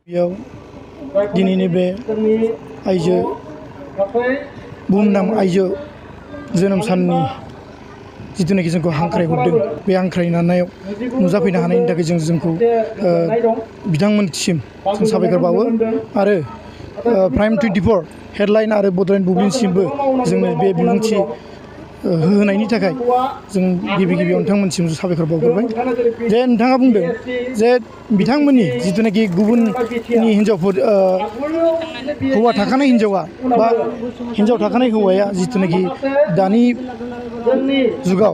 बेयाव दिनैनि बे आइजो बुहुमनां आइजो जोनोम साननि जिथुनाखि जोंखौ हांख्रायहरदों बे हांख्रायनायाव नुजाफैनो हानायनि थाखाय जोंखौ बिथांमोनसिम जों साबायखर बावो आरो प्राइम 24 हेडलाइन आरो बड'लेण्ड बुब्लिसिमबो जोंनो बे बिबुंथि होनायनि थाखाय जों गिबि गिबियाव नोंथांमोनसिम साबायखर बावग्रोबाय। जे नोंथाङा बुंदों जे बिथांमोननि जिथुनाखि गुबुननि हिन्जावफोर हौवा थाखानाय हिन्जावा बा हिन्जाव थाखानाय हौवाया जिथुनाखि दानि जुगाव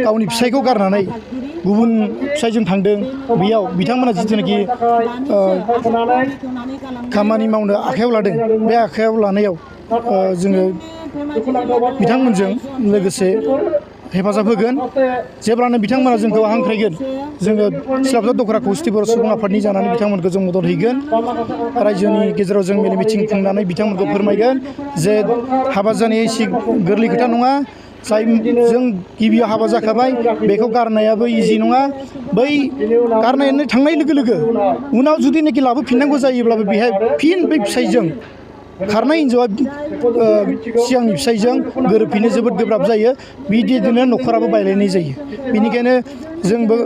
गावनि फिसायखौ गारनानै गुबुन फिसायजों थांदों, बेयाव बिथांमोना जिथुनाखि खामानि मावनो आखायाव लादों, बे आखायाव लानायाव जोङो बिथांमोनजों लोगोसे हेफाजाब होगोन। जेब्लानो बिथांमोना जोंखौ हांख्रायगोन, जोङो सिलाफोथार दख'रा खौसेथि बर' सुबुं आफादनि जानानै बिथांमोनखौ जों मदद हैगोन। रायजोनि गेजेराव जों मेल मिथिं खुंनानै बिथांमोनखौ फोरमायगोन जे हाबा जानाया एसे गोरलै खोथा नङा। जाय जों गिबियाव हाबा जाखाबाय बेखौ गारनायाबो इजि नङा। बै गारनानै थांनाय लोगो लोगो उनाव जुदिनाखि लाबोफिननांगौ जायोब्लाबो बेहाय फिन बै फिसायजों खारनाय हिन्जावा सिगांनि फिसायजों गोरोबफिननो जोबोद गोब्राब जायो। बिदिनो न'खराबो बायलायनाय जायो। बेनिखायनो जोंबो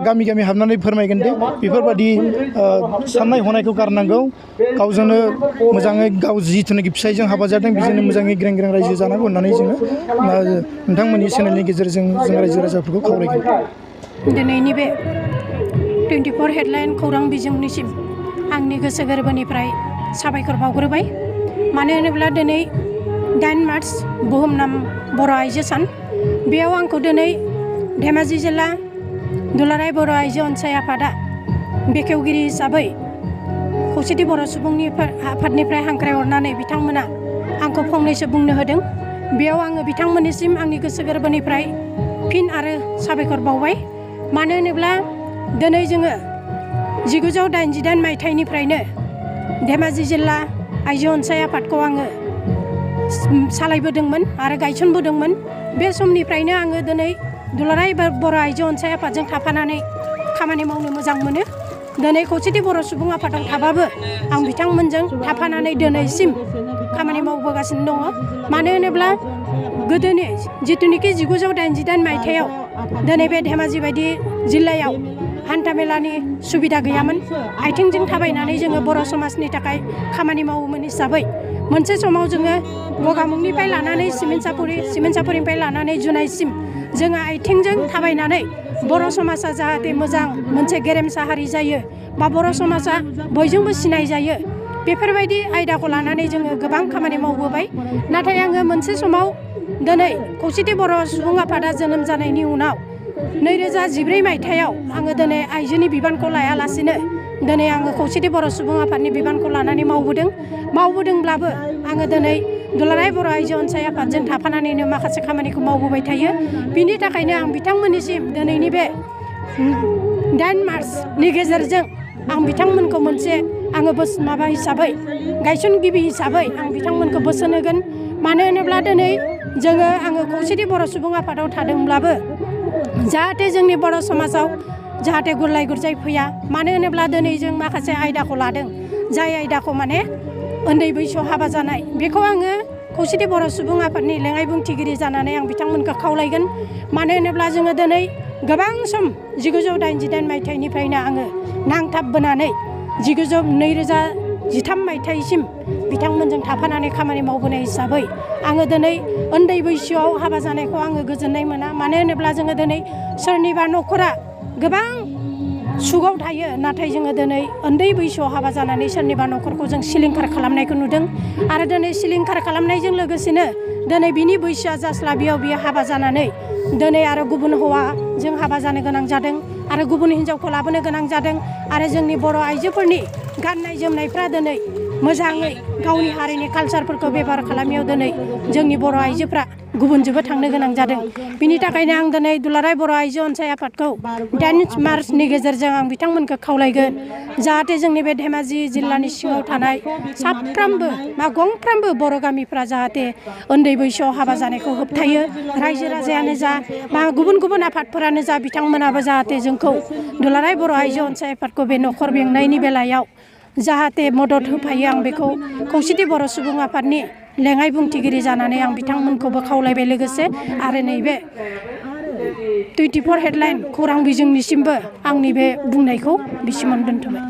गामि गामि हाबनानै फोरमायगोन दि बेफोरबायदि साननाय हनायखौ गारनांगौ। गावजोंनो मोजाङै गाव जिथुनाखि फिसायजों हाबा जादों बेजोंनो मोजाङै ग्रें ग्रें रायजो जानांगौ होननानै जोङो नोंथांमोननि चेनेलनि गेजेरजों जों रायजो राजाफोरखौ खावलायगोन। दिनैनि बे 24 हेडलाइन खौरां बिजोंनिसिम आंनि गोसो गोरबोनिफ्राय साबायखर बावग्रोबाय। मानो होनोब्ला दिनै 8 मार्च बुहुमनां बर' आइजो सान। बेयाव आंखौ दिनै धेमाजि जिल्ला दुलाराय बर' आइजो अनसाय आफादा बेखेवगिरि हिसाबै खौसेथि बर' सुबुंनि आफादनिफ्राय हांख्रायहरनानै बिथांमोना आंखौ फंनैसो बुंनो होदों। बेयाव आङो बिथांमोननिसिम आंनि गोसो गोरबोनिफ्राय फिन आरो साबायखर बावबाय। मानो होनोब्ला दिनै जोङो 1988 मायथाइनिफ्रायनो धेमाजि जिल्ला आइजो अनसाय आफादखौ आङो सालायबोदोंमोन आरो गायसनबोदोंमोन। बे समनिफ्रायनो आङो दिनै दुलाराय बर' आइजो अनसाय आफादजों थाफानानै खामानि मावनो मोजां मोनो। दिनै खौसेथि बर' सुबुं आफादाव थाबाबो आं बिथांमोनजों थाफानानै दिनैसिम खामानि मावबोगासिनो दङ। मानो होनोब्ला गोदोनि जिथुनिखि 1988 मायथाइयाव दिनै बे धेमाजि बायदि जिल्लायाव हान्थामेलानि सुबिदा गैयामोन। आथिंजों थाबायनानै जोङो बर' समाजनि थाखाय खामानि मावोमोन हिसाबै मोनसे समाव जोङो गगामुगनिफ्राय लानानै सिमेन्टसापुरिनिफ्राय लानानै जुनाइसिम जोङो आथिंजों थाबायनानै बर' समाजा जाहाथे मोजां मोनसे गेरेमसा हारि जायो बा बर' समाजा बयजोंबो सिनाय जायो, बेफोरबायदि आयदाखौ लानानै जोङो गोबां खामानि मावबोबाय। नाथाय आङो मोनसे समाव दिनै खौसेथि बर' सुबुं आफादा जोनोम जानायनि उनाव 2014 मायथाइयाव आङो दिनै आइजोनि बिबानखौ लायालासिनो दिनै आङो खौसेथि बर' सुबुं आफादनि बिबानखौ लानानै मावबोदोंब्लाबो आङो दिनै दुलाराय बर' आइजो अनसाय आफादजों थाफानानैनो माखासे खामानिखौ मावबोबाय थायो। बिनि थाखायनो आं बिथांमोननिसिम दिनैनि बे 8 मार्चनि गेजेरजों आं बिथांमोनखौ मोनसे आङो माबा हिसाबै गायसनगिरि हिसाबै आं बिथांमोनखौ बोसोन होगोन। मानो होनोब्ला दिनै आङो खौसेथि बर' सुबुं आफादाव थादोंब्लाबो जाहाथे जोंनि बर' समाजाव जाहाथे गुरलाय गुरजाय फैया। मानो होनोब्ला दिनै जों माखासे आयदाखौ लादों, जाय आयदाखौ माने उन्दै बैसोआव हाबा जानाय, बेखौ आङो खौसेथि बर' सुबुं आफादनि लेङाइ बुंथिगिरि जानानै आं बिथांमोनखौ खावलायगोन। मानो होनोब्ला जोङो दिनै गोबां सम 1988 मायथाइनिफ्रायनो आङो नांथाबबोनानै 2013 मायथाइसिम बिथांमोनजों थाफानानै खामानि मावबोनाय हिसाबै आङो दिनै उन्दै बैसोआव हाबा जानायखौ आङो गोजोननाय मोना। मानो होनोब्ला जोङो दिनै सोरनिबा न'खरा गोबां सुखआव थायो, नाथाय जोङो दिनै उन्दै बैसोआव हाबा जानानै सोरनिबा न'खरखौ जों सिलिंखार खालामनायखौ नुदों। आरो दिनै सिलिंखार खालामनायजों लोगोसेनो दिनै बिनि बैसोआ जास्लाबियाव बियो हाबा जानानै दिनै आरो गुबुन हौवाजों हाबा जानो गोनां जादों आरो गुबुन हिन्जावखौ लाबोनो गोनां जादों। आरो जोंनि बर' आइजोफोरनि गाननाय जोमनायफ्रा दिनै मोजाङै गावनि हारिनि कालसारफोरखौ बेबहार खालामियाव दिनै जोंनि बर' आइजोफ्रा गुबुनजोंबो थांनो गोनां जादों। बिनि थाखायनो आं दिनै दुलाराय बर' आइजो अनसाय आफादखौ 10 मार्चनि गेजेरजों आं बिथांमोनखौ खावलायगोन जाहाथे जोंनि बे धेमाजि जिल्लानि सिङाव थानाय साफ्रोमबो गंफ्रोमबो बर' गामिफ्रा जाहाथे उन्दै बैसोआव हाबा जानायखौ होबथायो। रायजो राजायानो जा गुबुन गुबुन आफादफोरानो जा बिथांमोनाबो जाहाथे जोंखौ दुलाराय बर' आइजो अनसाय आफादखौ बे न'खर बेंनायनि बेलायाव जाहाथे मदद होफायो आं बेखौ खौसेथि बर' सुबुं आफादनि लेङाइ बुंथिगिरि जानानै आं बिथांमोनखौबो खावलायबाय। लोगोसे आरो नैबे 24 हेडलाइन खौरां बिजोंनिसिमबो आंनि बे बुंनायखौ बिसिमावनो दोनथ'बाय।